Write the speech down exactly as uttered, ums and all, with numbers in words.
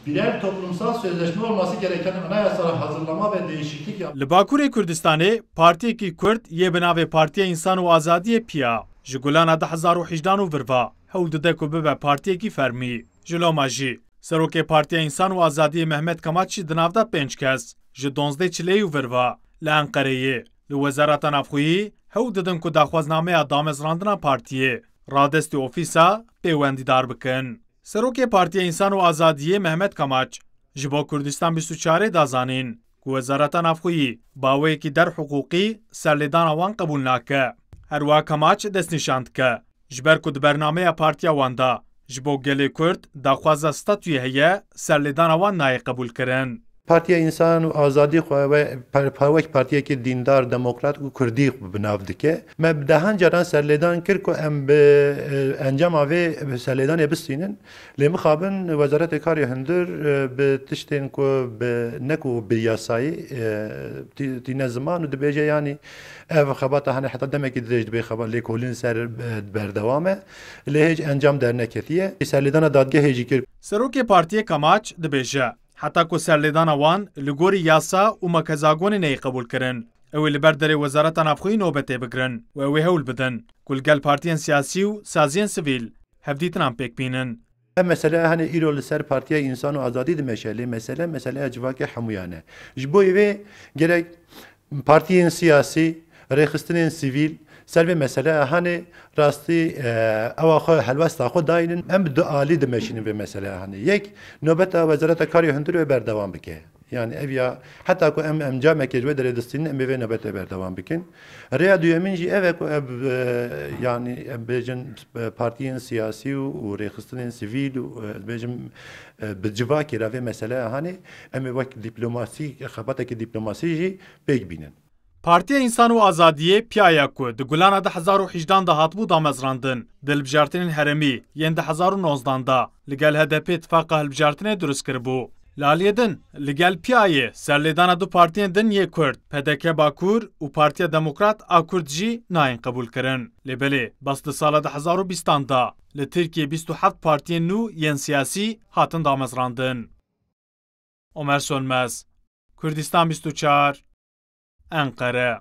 Yerel toplumsal sözleşme olması gereken anayasal hazırlama ve değişiklik yap- Li Bakurê Kurdistanê partiyekî Kurd yê bi navê Partiya Însan û Azadiyê Piya ji Gulana du hezar û hejdan û virva hewl dide ku bibe partiyekî fermî. Ji loma jî Serokê Partiya Însan û Azadiyê Mehmet Kamaç jî di nav de pênc kes ji donzdeh Çileyê û virva li Enqereyê li Wezareta Navxweyî hewl didin ku daxwaznameya damezrandina partiyê radestî ofîsa pêwendîdar bikin. Serokê Partiya Însan û Azadiyê Mehmet Kamaç ji bo Kurdistan bîst û çarê da zanîn ku Wezareta Navxweyî bi awayekî derhiqûqî serlêdana wan qebûl nake. Her wiha Kamaç destnîşan dike, ji ber ku di bernameya partiya wan de ji bo gelê Kurd daxwaza statuyê heye, serlêdana wan nayê qebûlkirin. Partiya Însan û Azadî xwe we, par-, par-, wek partiyekî dîndar, demokrat û kurdî bi nav dike. Me bi dehan caran serlêdan kir ku em bi, e, encama vê serlêdanê bistînin. Lê mixabin Wezaretê Karê Hundir, e, bi tiştên ku bi, ne ku bi yasayî, e, tî-, tîne ziman û dibêje, yanî ev xebata hene heta demekî dirêj dibê xebat lêkolîn ser, e, berdewam e. Lê hêj encam derneketiye. Serlêdana dadgehê jî kir. Serokê partiyê Kamaç dibêje, heta ku serlêdana wan li gorî yasa û makezagonê neyê qebûlkirin, ew ê li ber derê Wezareta Navxweyî nobetê bigirin û ew ê hewl bidin ku li gel partiyên siyasî û saziyên sivîl hevdîtinan pêk bînin. Ev meseleya hene îro li ser Partiya Însan û Azadî dimeşe, lê mesele, meseleya civakê hemûyan e. Ji bo vê gerek partiyên siyasî, rêxistinên sivîl, ser vê meseleya hene rastî, e, ewa xwe helwesta xwe dayînin, em bi du alî dimeşînin vê meseleya hene. Yek, nobeta Wezareta Karê Hundir wê berdewam bike. Yani ev ya, heta ku em, em camekê ji wê derê distînin, em ê vê nobetê berdewam bikin. Rêya duyemîn jî ev e ku ev, e, yani em bêjin, e, partiyên siyasî û, û rêxistinên sivîl û, e, bêjim, e, bi civakê re vê meseleya hanê em ê wek dîplomasî, xebatekî dîplomasî jî pêk bînin. Partiya Însan û Azadiyê, Piya, ya ku di Gulana du hezar û hejdan de hatibû damezrandin, di hilbijartinên herêmî yên du hezar û nozdan de li gel H D P tifaqa hilbijartinê dirust kiribû. Li aliyê din, li gel Piyayê serlêdana du partiyên din yê Kurd, P D K Bakur û Partiya Demokrat a Kurd jî nayên qebûlkirin. Lê belê, bes di sala du hezar û bîstan de li Tirkiyê bîst û heft partiyên nû yên siyasî hatin damezrandin. Omer Sönmez, Kurdistan bîst û çar, Enqere.